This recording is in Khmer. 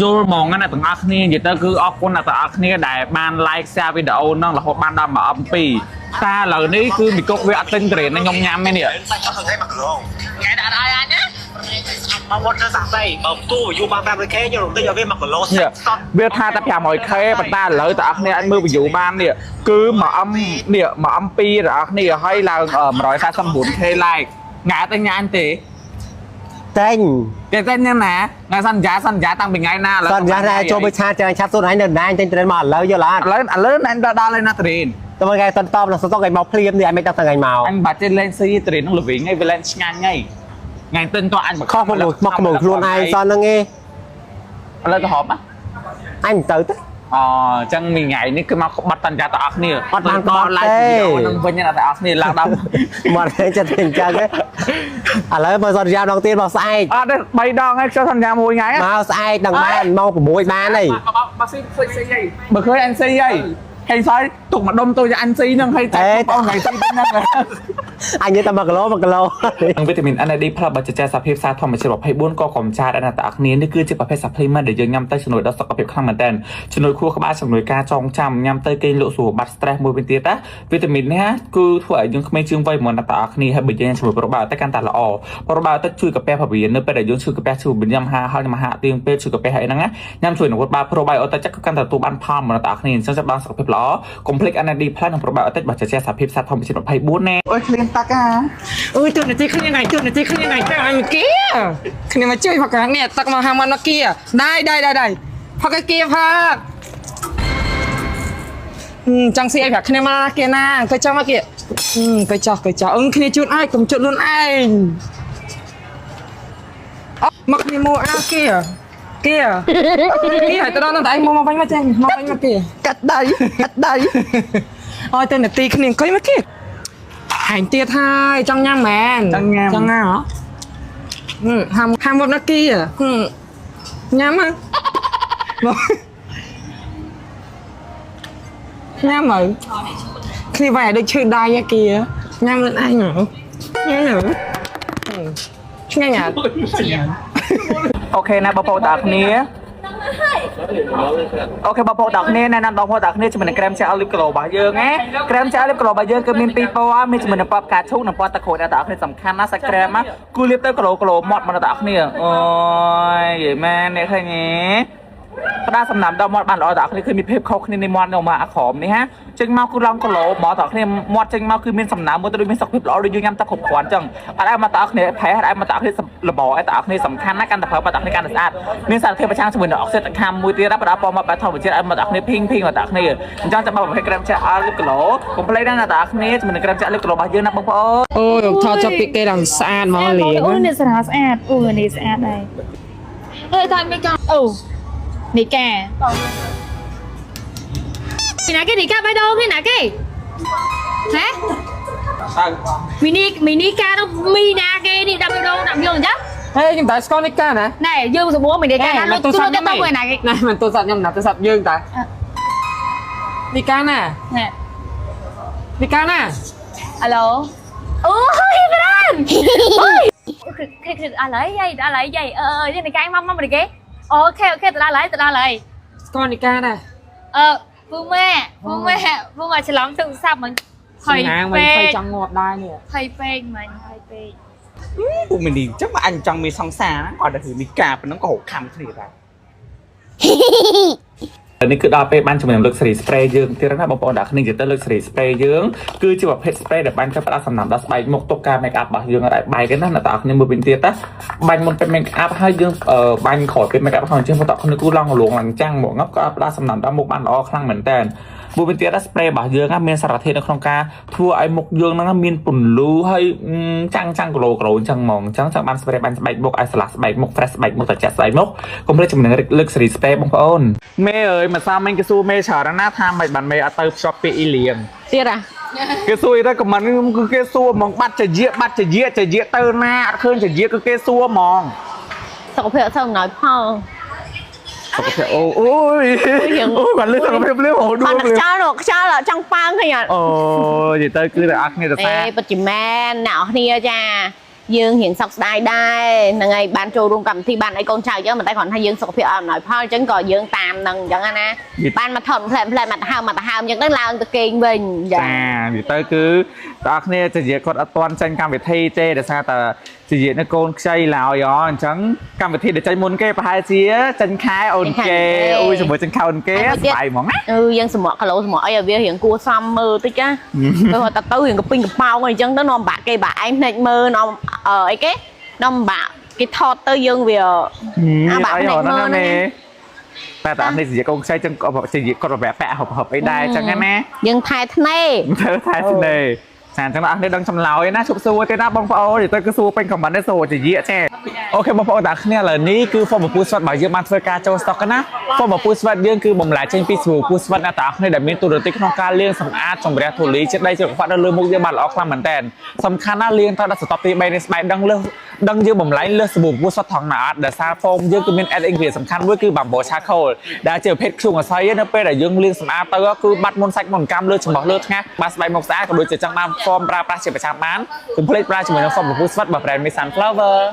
យល់ហ្មងណាទាំងអស់គ្នានិយាយទៅគឺអរគុណអ្នកទាំងអស់គ្នាដែលបាន like share វីដេអូហ្នឹងរហូតបានដល់1 M 2 តែឥឡូវនេះគឺមីកុកវាអត់ទិញត្រេនឲ្យខ្ញុំញ៉ាំទេនេះ សាច់ចង់ថ្ងៃ1គីឡូ ថ្ងៃដាក់ឲ្យអញណា មកវត្តទៅសាក់សៃបើទូយូរបាន 500K ខ្ញុំរំទិញឲ្យវា1គីឡូ នេះវាថាតែ 500K ប៉ុន្តែឥឡូវទាំងអស់គ្នាអាចមើល view បាននេះគឺ1 M នេះ1 M 2ទាំងអស់គ្នាហើយឡើង 149K like ងាទៅញ៉ាំទេ តែញ គេតែញ៉ាំណាថ្ងៃសន្យាសន្យាតាំងពីថ្ងៃណាឥឡូវ សន្យាថាចូលទៅឆាតចាំឆាតសួរឯងនៅណាទិញត្រេនមកឥឡូវយល់អត់ ឥឡូវឥឡូវណែដល់ហើយណាត្រេន តែមកគេតតបដល់សតុកគេមកភ្លាមនេះឯងមិនដឹងថ្ងៃមក អញបាច់ទេលេងស៊ីត្រេននឹងល្វីងឯងវាលេងឆ្ងាញ់ហីថ្ងៃទិញតោះអញមក ខុសមកមកមកខ្លួនឯងសោះហ្នឹងឯង ឥឡូវទៅហូបណា អញទៅទៅ អូអញ្ចឹងមួយថ្ងៃនេះគឺមកក្បត់តន្យាទាំងអស់គ្នា អត់បានក្បត់ ឡាយ ទេ វីដេអូនឹងវិញណាទាំងអស់គ្នាឡើងដល់ មកតែចិត្តអញ្ចឹងឯងឥឡូវបើសន្យាម្ដងទៀតមកស្អែក អត់ទេ3ដងហើយខ្ញុំសន្យាមួយថ្ងៃ មកស្អែកដល់បានម៉ោង6បានហើយ បើស៊ីឃើញស៊ីហីបើឃើញអញស៊ីហីហេសយទុកម្ដុំទៅអញស៊ីហ្នឹងហើយតែបងថ្ងៃស៊ីហ្នឹង អញនិយាយតែ1គីឡូ1គីឡូ និងវីតាមីន NAD+ បើចែកសភាពសារធម្មជាតិ24ក៏កំចាត់ដែរណាអ្នកគ្នានេះគឺជាប្រភេទ supplement ដែលយើងញ៉ាំទៅជំនួយដល់សុខភាពខ្លាំងមែនទែនជំនួយខួរក្បាលជំនួយការចងចាំញ៉ាំទៅគេងលក់ស្រួលបាត់ stress មួយវិញទៀតណាវីតាមីននេះគឺធ្វើឲ្យយើងក្មេងជាងវ័យហ្មងអ្នកគ្នាហើយបើយើងញ៉ាំជាមួយ probiotic កាន់តែល្អ probiotic ជួយកាពះពវៀននៅពេលដែលយើងឈឺកាពះឈឺញ៉ាំហាហើយញ៉ាំហាទៀងពេលឈឺកាពះហើយហ្នឹងណាញ៉ាំជួយនឹងវត្តបា probiotic គឺកាន់តែទទួលបានផលហ្មងអ្នកគ្នាអញ្ចឹងចាប់ដល់សុខភាពល្អកុំភ្លេច NAD+ និង probiotic បើចែកសភាពសារធម្មជាតិ24ណា អូយឃ្លៀងតាក់អា អើយទូនាទីគ្នាថ្ងៃទូនាទីគ្នាថ្ងៃទៅឲ្យមកគៀគ្នាមកជួយផកនេះទឹកមកហាមមកគៀដែរដែរដែរដែរផកគៀផកចង់ស៊ីអីប្រាប់គ្នាមកគៀណាអង្គុយចុះមកគៀអង្គុយចុះអង្គុយចុះអឺគ្នាជូនឯងកុំជូនខ្លួនឯងអមកគ្នាមកអាគៀគៀគៀឲ្យទៅដល់នឹងតែឯងមកមកវិញមកចេញមកវិញមកគៀ កាត់ដៃកាត់ដៃ អើយទៅនាទីគ្នាអង្គុយមកគៀ ហែងទៀតហើយចង់ញ៉ាំមែន ចង់ញ៉ាំ ចង់ញ៉ាំហ៎ហឹមហាមហាមមកណាគីហឹមញ៉ាំហ៎មកញ៉ាំហើយគ្នាវាយឲ្យដូចឈឺដៃហ៎គីញ៉ាំលឿនឯងហ៎ញ៉ាំហ៎ហឹមឆ្ងាញ់អត់ OK ណាបងប្អូនទាំងអស់គ្នា OK បងប្អូនទាំងអស់គ្នាណែនាំបងប្អូនទាំងអស់គ្នាជាមួយនឹងក្រែម gel lip glow របស់យើងណាក្រែម gel lip glow របស់យើងគឺមានពីរពណ៌មានជាមួយនឹងពណ៌ផ្កាឈូកនិងពណ៌ទឹកក្រូចអ្នកទាំងអស់គ្នាសំខាន់ណាស់សាច់ក្រែមណាគូលាបទៅ glow glow មាត់មកអ្នកទាំងអស់គ្នាអូយនិយាយមែនអ្នកឃើញទេផ្ដាសំណាំដល់មាត់បានល្អទាំងអស់គ្នាគឺមានភាពខុសគ្នានៃមាត់នៅមកអាក្រមនេះហាចេញមកគឺឡងគីឡូមកទាំងអស់គ្នាមាត់ចេញមកគឺមានសំណើមមួយទៅដូចមានសុខភាពល្អដូចយើងញ៉ាំទឹកគ្រប់គ្រាន់ចឹងអត់ឲ្យមកទាំងអស់គ្នាផេះអត់ឲ្យមកទាំងអស់គ្នាលបឲ្យទាំងអស់គ្នាសំខាន់ណាស់កាន់តែប្រើមកទាំងអស់គ្នាកាន់តែស្អាតមានសារធាតុប្រឆាំងជាមួយនឹងអុកស៊ីតខាំមួយទៀតណាផ្ដល់ពណ៌មកបែបធម្មជាតិឲ្យមកទាំងអស់គ្នាភីងភីងមកទាំងអស់គ្នាអញ្ចឹងចាំមកប្រភេទក្រែមចាក់អលគីឡូកុំភ្លេចណាអ្នកទាំងអស់គ្នាជាមួយនឹងក្រែមចាក់លីគីឡូរបស់យើងណាបងប្អូន អូយថតចុះពីគេឡើងស្អាតហ្មងលៀង អូនេះស្អាតស្អាតអូនេះស្អាតដែរអើយតែមិនចង់អូនីកាពីណាគេនីកាបេះដូងនេះណាគេហ៎មីនីមីនីកានោះមីណាគេនេះដាក់បេះដូងដាក់យើងអញ្ចឹង ហេខ្ញុំតែស្គាល់នេះកាណា ណែយើងសម្បូរមីនីកាណាលុច ទូរស័ព្ទ ទៅ ខ្ញុំ ទៅណាគេ ណែមិនទូរស័ព្ទខ្ញុំណាទូរស័ព្ទយើងតានេះកាណា ណែ នេះកាណា អាឡូអូយប្រានអូយគឺគឺអាឡៃយាយអាឡៃយាយអឺនេះនីកាមកមកមីគេអូខេអូខេទៅដល់ហើយទៅដល់ហើយ ស្គាល់នេះកាដែរ អឺពូម៉ែពូម៉ែពូម៉ែច្រឡំទូរស័ព្ទមិញភ័យ ណាងមិន ពេ ភ័យ ក ចង់ងាប់ដែរនេះ ភ័យពេកមិញភ័យពេក ពួកមីនីអញ្ចឹងបើអញចង់មានសង្សារណាគាត់តែគឺមីកាប៉ុណ្ណឹងក៏រកខំគ្នាដែរ នេះគឺដល់ពេលបានជាមួយនឹង luxury spray យើងទៀតណាបងប្អូនដាក់គ្នានិយាយទៅ luxury spray យើងគឺជាប្រភេទ spray ដែលបានចាប់ផ្ដល់សំណើមដល់ស្បែកមុខទុកការ make up របស់យើងឲ្យបែកណាអ្នកទាំងអស់គ្នាមើលវិញទៀតណាបាញ់មុនពេល make up ហើយយើងបាញ់ក្រោយពេល make up ហើយអញ្ចឹងបងប្អូនគ្នាគូឡងលងឡើងចាំងមកងាប់ក៏ផ្ដល់សំណើមដល់មុខបានល្អខ្លាំងមែនតើមួយវិញទៀតណា spray របស់យើងណាមានសារធាតុនៅក្នុងការធ្វើឲ្យមុខយើងហ្នឹងមានពន្លឺហើយចាំងចាំងគីឡូគីឡូអញ្ចឹងហ្មងអញ្ចឹងចង់បាន spray បាញ់ស្បែកមុខឲ្យស្រឡះស្បែកមុខ fresh ស្បែកមុខត្រជាក់ស្បែកមុខកុំភ្លេចជាមួយនឹង luxury spray បងប្អូន មេអើយមកសាមិញគេសួរមេច្រើនណាស់ថាមិនបានមេអត់ទៅភ្ជាប់ពាក្យអ៊ីលៀង ទៀតអា គេសួរអីទៅខមមិនគឺគេសួរហ្មងបាត់ចយាបាត់ចយាចយាទៅណាអត់ឃើញចយាគឺគេសួរហ្មង សុខភាពអត់សូវអំណោយផល សុខភាពអូអូយអូយគាត់លឺសុខភាពលឿនអូដួ អ ល ត់ខ្យល់នោះខ្យល់ចង់ប៉ើងឃើញអត់ អូយនិយាយទៅគឺតែអត់គ្នាទៅ អេ សា ពិតជាមែនអ្នកនរគ្នាចា យើងរៀងសោកស្ដាយដែរហ្នឹងហើយបានចូលរួមកម្មវិធីបានអីកូនចៅអញ្ចឹងប៉ុន្តែគ្រាន់ថាយើងសុខភាពអត់អំណោយផលអញ្ចឹងក៏យើងតាមនឹងអញ្ចឹងណាបានមកថតផ្លែផ្លែមកទៅហើមមកទៅហើមអញ្ចឹងទៅឡើងទៅគេងវិញចា ចានិយាយទៅគឺបងប្អូនគ្នាជាជាគាត់អត់ទាន់ចេញកម្មវិធីទេដោយសារតែជាជានៅកូនខ្ចីឡើយអអញ្ចឹងកម្មវិធីដែលចេញមុនគេប្រហែលជាចេញខែអូនគេអូយជាមួយចេញខែអូនគេស្បាយហ្មងណា អឺយើងសម្រក់គីឡូសម្រក់អីឲ្យវារៀងគួសមមើលតិចណាទៅតែទៅរៀងកពីងកប៉ោងអីអញ្ចឹងទៅនាំបាក់គេបាក់ឯងភ្នែកមើលនាំអីគេនាំបាក់គេថតទៅយើងវា អាបាក់ អី ភ្នែកមើល ហ្នឹង ហ្នឹង ណាតែតើនេះជាកូនខ្ចីចឹងក៏ជាគាត់បែបពាក់ហប់ហប់អីដែរចឹងណា យើងថែធ្នេ ធ្វើថែស្នេហ៍ចាអញ្ចឹងអ្នកនរដឹងចម្លើយណាជប់សួរទេណាបងប្អូនទៅគឺសួរពេញខមមិនទេសួរជាយៈចេអូខេបងប្អូនតាគ្នាឥឡូវនេះគឺហ្វមពូស្វិតរបស់យើងបានធ្វើការចូលស្តុកណាហ្វមពូស្វិតយើងគឺបំលែចេញពីស្បូពូស្វិតអ្នកតាគ្នាដែលមានទូរទស្សន៍ក្នុងការលាងសម្អាតជំរះធូលីជាតិដីជាតិកខ្វក់នៅលើមុខយើងបានល្អខ្លាំងមែនតើសំខាន់ណាស់លាងទៅដល់សតបទី3នេះស្បែកដឹងលើសដឹងយើងបំលែងលើសស្បូពូស្វិតថងណាអត់ដោយសារហ្វមយើងគឺមាន add ingredient សំខាន់មួយគឺ bamboo charcoal ដែលជាប្រភេទធ្យូងអស័យនៅពេលដែលយើងលាងសម្អាតទៅគឺបាត់មុនសាច់មុនកម្មលើច្រមុះលើថ្ងាសបាទស្បែកមុខស្អាតក៏ដូចជាចង់បានហ្វមប្រើប្រាស់ជាប្រចាំបានកុំភ្លេចប្រើជាមួយនឹងហ្វមពូស្វិតរបស់ brand Miss Sunflower។